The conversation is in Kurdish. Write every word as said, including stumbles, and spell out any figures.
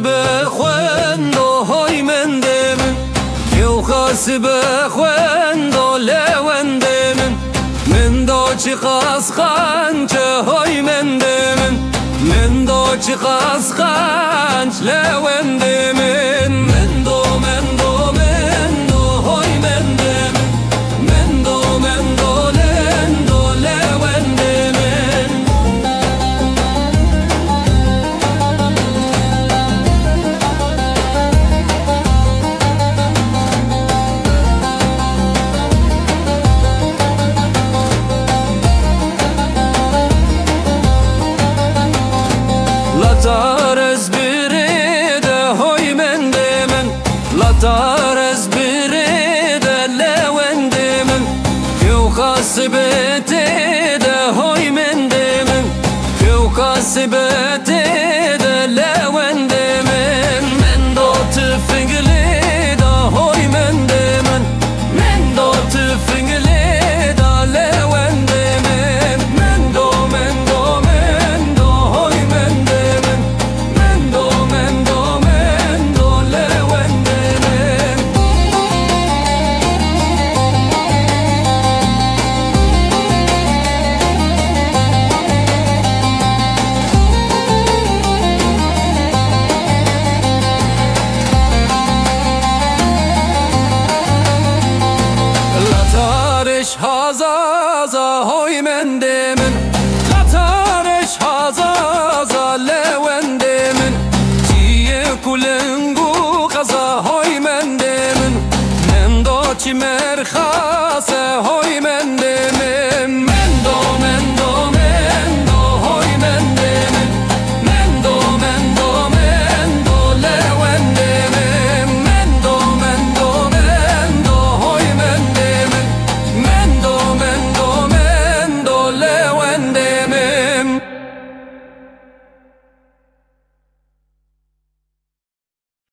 Bi xwendo hoy mendê min, Kewxas bi xwendo lewendê min, min do çiqas xanç hoy mendê min, min do çiqas xanç lewendê min, mendo, mendo, mendo, hoy mendê min, mendo, mendo, lendo, lewendê min. Latar ez birê de hoy mendê min, latar ez birê de lewendê min, Kewxas bi tê de hoy mendê min, Kewxas bi tê de lewendê min, mendo tifing lê da hoy mendê min, mendo tifing lê da lewendê min, mendo, mendo, mendo, hoy mendê min, mendo, mendo, mendo, lewendê min. Latarê şaza